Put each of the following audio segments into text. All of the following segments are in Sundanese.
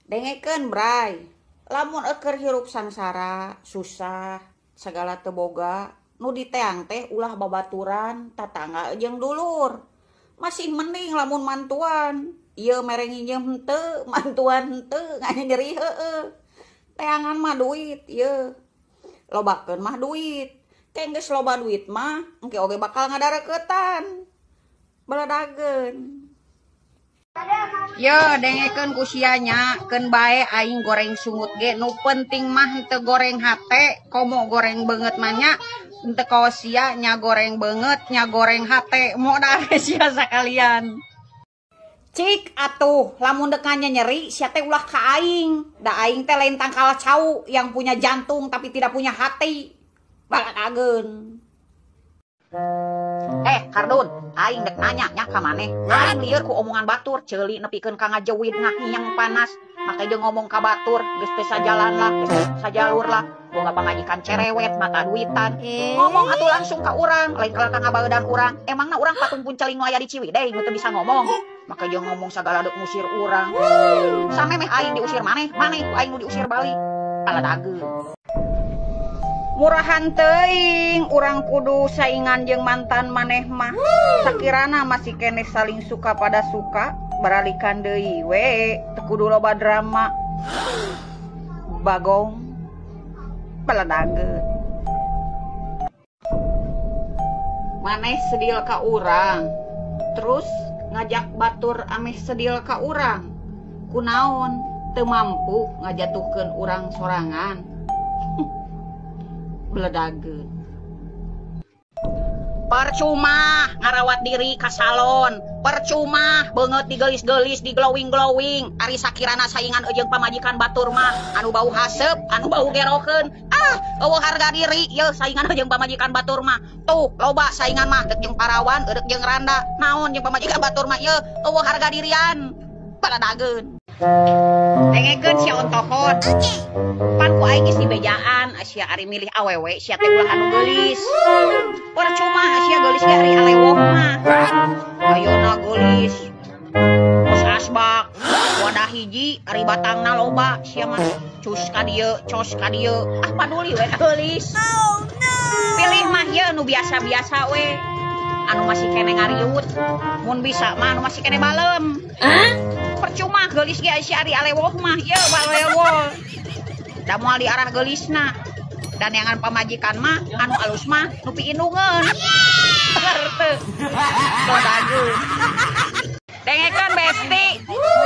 Dengekeun Bray, lamun eukeur hirup sangsara, susah, segala teu boga, nu diteang teh ulah babaturan, tatangga jeung dulur. Masih mending lamun mantuan, ieu mere nginjem henteu, mantuan henteu, nganyeri heueuh. Teangan mah duit ieu. Lobakeun mah duit. Ke geus loba duit mah engke oge bakal ngadareukeutan. Baladageun. Yo dengekeun ku sia nya, keun bae aing goreng sungut ge nu penting mah henteu goreng hate, komo goreng beungeut mah nya henteu kawas sia nya goreng beungeut nya goreng hate, modal sia sakalian. Cik atuh lamun dek nyeri sia teh ulah ka aing, da aing teh lain tangkal cau yang punya jantung tapi tidak punya hati. Baladageun. Kardun, aing dek nanya nya ka maneh. Aing lieur ku omongan batur, ceuli nepikeun ka ngajeuwit ngahiang panas. Make jeung ngomong ka batur, geus teu sajalan lah, geus teu sajalur lah. Boga pamajikan cerewet, mata duitan. Ngomong atuh langsung ka urang, lain kalah ka ngabaeudan urang. Emangna urang patung punceling nu aya di Ciwidey nu teu bisa ngomong. Make jeung ngomong sagala deuk ngusir urang. Samemeh aing diusir maneh, maneh ku aing nu diusir balik. Baladageun. Murahan teuing urang kudu saingan jeung mantan maneh mah. Sakirana masih keneh saling suka pada suka, baralikan deui we, teu kudu loba drama. Bagong baladageun. Maneh sedil ka urang, terus ngajak batur ameh sedil ka urang. Kunaon teu mampu ngajatuhkeun urang sorangan. Beledageun. Percuma ngarawat diri ka salon, percuma beungeut digelis-gelis, di glowing-glowing. Ari sakirana saingan jeung pamajikan batur mah anu bau haseup, anu bau gerokeun. Ah, eueuh harga diri yeuh saingan jeung pamajikan batur mah. Tuh, loba saingan mah deuk jeung parawan, deuk jeung randa. Naon jeung pamajikan batur mah yeuh eueuh harga dirian. Baladageun. Dengekeun sia ontohot. Pan ku aing geus dibejaan, sia ari milih awewe sia teh ulah anu geulis. Percuma sia geulis ge ari alewoh mah. Ayeuna geulis. Kos asbak, wadah hiji ari batangna loba sia mah. Cus ka dieu, cos ka dieu. Ah paduli we geulis. Pilih mah ieu nu biasa-biasa we. Anu masih kene ngariut. Mun bisa mah anu masih kene balem. Percuma geulis ge sia ari alewoh mah ieu balewoh. Da moal diarah geulisna. Dan yang pamajikan mah anu alus mah nu piindungeun. Teu. Badageun. Dengekeun besti,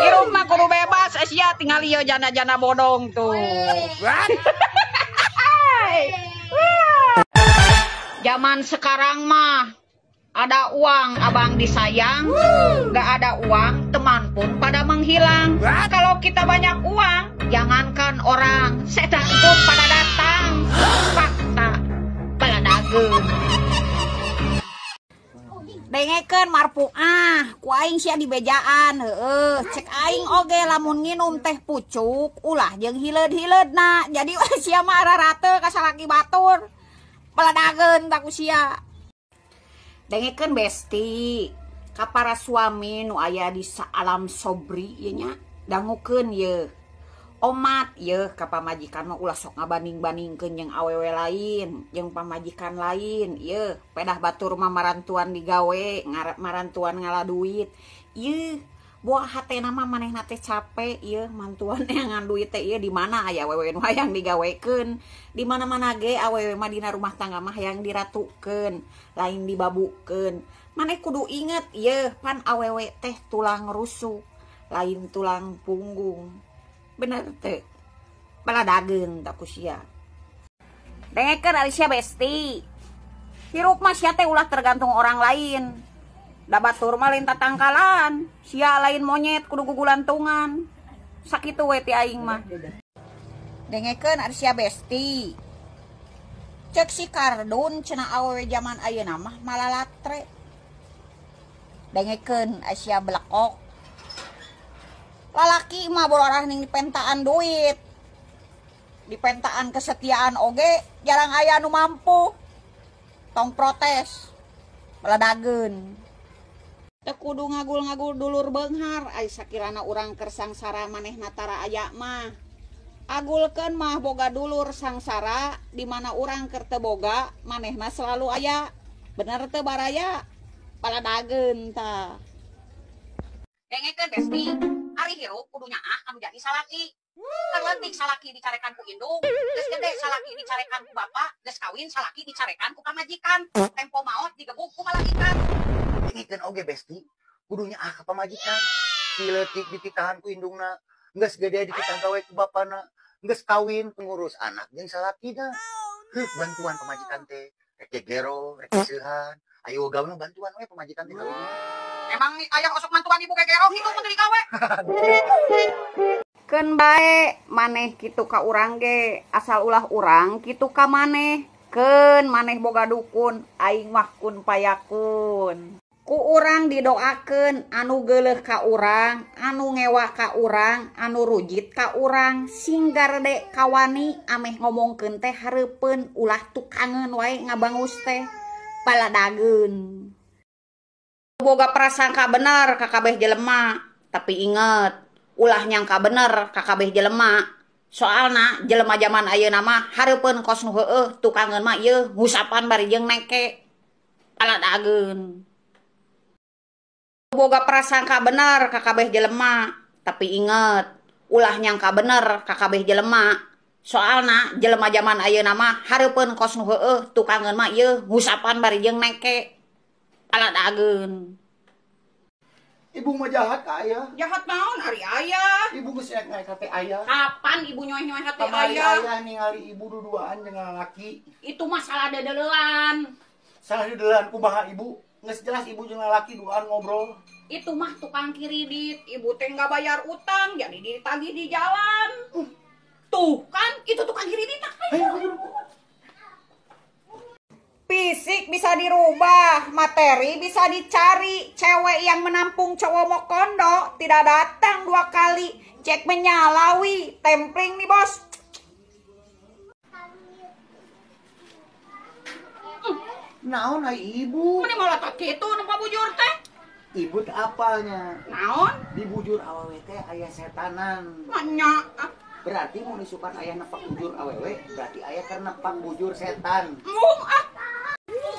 hirup mah kudu bebas sia tinggal ieu janda-janda bodong tuh. Zaman sekarang mah ada uang abang disayang, gak ada uang teman pun pada menghilang. Kalau kita banyak uang, jangankan orang, setan pun pada datang. Fakta baladageun. Dengekeun marpuah, ku aing sia dibejaan heueuh. Cek aing oge lamun nginum teh pucuk ulah jeung hileud-hileudna. Jadi sia mah ararate ka salaki batur. Baladageun tak ku sia. Dengekeun besti, ka para suami nu aya di saalam sobri ieu nya, dangukeun yeuh. Omat yeuh ka pamajikan mah ulah sok ngabanding-bandingkeun jeung awewe lain, jeung pamajikan lain yeuh. Pedah batur mah marantuan digawe, ngarep marantuan ngala duit. Yeuh, buah hatena mah manehna teh capek yeuh mantuan neangan duit teh ieu di mana aya awewe nu hayang digawekeun. Di mana-mana ge awewe mah dina rumah tangga mah hayang diratukeun, lain dibabukeun. Maneh kudu inget yeuh pan awewe teh tulang rusuk, lain tulang punggung. Bener teu? Baladageun tak ku sia. Dengekeun ari sia besti. Hirup mah sia teh ulah tergantung orang lain. Da batur mah lain tatangkalan, sia lain monyet kudu gugulantungan. Sakitu we ti aing mah. Dengekeun ari sia besti. Cek si Kardun cenah awewe jaman ayeuna mah malalatre. Dengekeun ari sia belekok. Lalaki mah bororah ning dipentaan duit. Dipentaan kesetiaan oge jarang aya nu mampu. Tong protes. Baladageun. Teu kudu ngagul-ngagul dulur beunghar ai sakirana urang keur sangsara manehna tara aya mah. Agulkeun mah boga dulur sangsara di mana urang keur teu boga manehna selalu aya. Bener teu baraya? Paladageun tah. Dengekeun Besti, ari hirup kudu nyaah anu jadi salaki. Keur leutik salaki dicarekan ku indung, geus gede salaki dicarekan ku bapa, geus kawin salaki dicarekan ku pamajikan, tempo maot digebuk ku malaikat. Dengekeun oge Besti, kudu nyaah ka pamajikan. Ti leutik dititahan ku indungna, geus gede dititah gawe ku bapana, geus kawin ngurus anak jeung salakina. Heuh bantuan pamajikan teh, rek gegero, rek seuhan, ayo gawe mah bantuan we pamajikan teh kawin. Emang ayah osok mantuan ibu gegero hidup mun teu digawe. Keun bae maneh kitu ka urang ge, asal ulah urang kitu ka maneh. Keun maneh boga dukun, aing mah kun payakun. Ku urang didoakeun anu geuleuh ka urang, anu ngewa ka urang, anu rujit ka urang, sing garede kawani ameh ngomongkeun teh hareupeun ulah tukangeun wae ngabangus teh paladageun. Boga prasangka bener ka kabeh jelema, tapi inget ulah nyangka bener ka kabeh jelema. Soalna jelema jaman ayeuna mah hareupeun kos nu heueuh, tukangeun mah ieu ngusapan bari jeung neke. Paladageun. Boga prasangka bener ka kabeh jelema, tapi inget ulah nyangka bener ka kabeh jelema. Soalna jelema jaman ayeuna mah hareupeun kos nu heueuh, tukangeun mah ieu ngusapan bari jeung neke. Paladageun. Ibu mah jahat ka ayah. Jahat naon ari ayah? Ibu geus naik hate ayah. Kapan ibu nyoeh-nyoeh hate Kamari ayah? Ayah ningali ibu duduaan jeung lalaki. Itu mah salah dedelean. Salah dedelean kumaha ibu? Geus jelas ibu jeung lalaki duaan ngobrol. Itu mah tukang kredit, ibu teh nggak bayar utang, jadi ditagih di jalan. Tuh kan, itu tukang kredit. Ayo, Fisik bisa dirubah, materi bisa dicari. Cewek yang menampung cowok mokondo tidak datang 2 kali. Cek menyalawi, templing nih bos. Naon ai ibu? Mana mau letak kitu nempa bujur teh? Ibu teh apalnya? Naon? Di bujur awewe teh aya setanan. Manya. Berarti mun isukan aya nepak bujur awewe, berarti aya keur nepak bujur setan. Mung ah.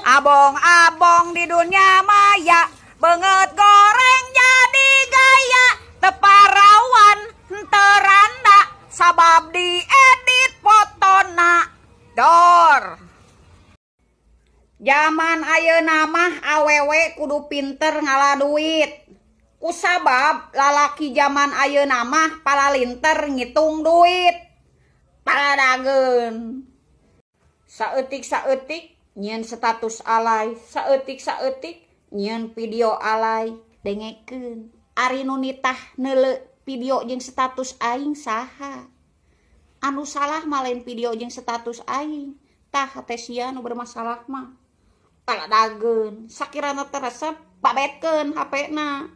Abong-abong di dunia maya, beungeut goreng jadi gaya, teparawan teranda, sabab diedit fotona. Dor. Zaman ayeuna mah awewe kudu pinter ngala duit. Kusabab lalaki zaman ayeuna mah palalinter ngitung duit. Paladageun. Saeutik-saeutik nyieun status alay, saeutik-saeutik nyieun video alay, dengekeun. Ari nu nitah neuleu video jeung status aing saha? Anu salah mah lain video jeung status aing. Tah hate sia nu bermasalah mah. Paladageun, sakirana teu resep babetkeun HP-na.